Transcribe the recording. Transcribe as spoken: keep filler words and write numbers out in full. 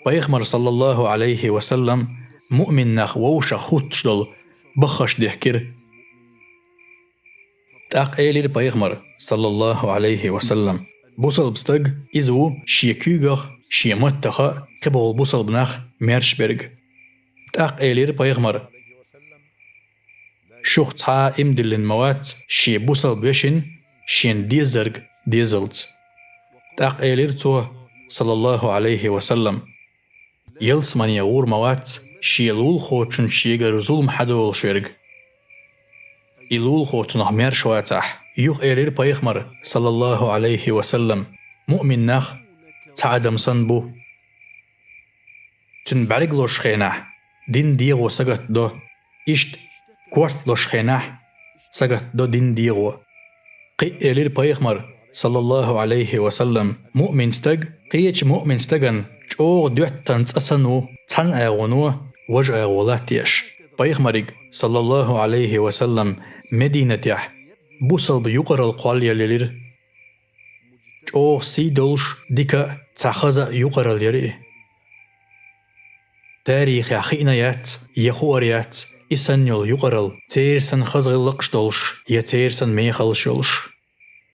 Пайхамар, саллаллаху Ӏалайхи ва саллам, муъмин нах вовшах хутташ долу баххаш дехкира. ТӀаккха элира Пайхамар, саллаллаху Ӏалайхи ва саллам: «Бусалба стаг иза ву шен куьйгах, шен маттаха а кхиболу бусалба нах маьрша берг». ТӀаккха элира Пайхамар: «Шух цхьа а иман диллина ма вац шен бусалба вешин шен дезарг дезалц». ТӀаккха элира цо, саллаллаху Ӏалайхи ва саллам: «Ялсамане гӀур ма вац шен лулахочун шегара зулам хьадолуш верг». И лулахо цунах маьрша вацахь, юха элира Пайхамар, саллаллаху Ӏалайхи ва саллам: «Муъмин нах цхьа адам санна бу. Цуьнан бӀаьрг лозучу хенахь дин дегӀо сагатдо, иштта корта лозучу хенахь сагатдо дин дегӀо». Кхин а элира Пайхамар, саллаллаху Ӏалайхи ва саллам: «Муъмин стаг кхечу муъмин стагана чӀогӀа доьттан цӀа санна ву, цхьана агӀоно важа агӀо латтаеш». Пайхамариг, саллаллаху Ӏалайхи ва саллам, Мединатехь бусалба юкъаралла кхоллаеллера. ЧӀогӀа сий долуш, дика а, цхьа хаза а юкъаралла яра и. Тарихехь хиъна яц, я хуур яц, и санна йолу юкъаралла церан санна хаза гӀиллакхаш долуш, я церан санна мехаллаш йолуш.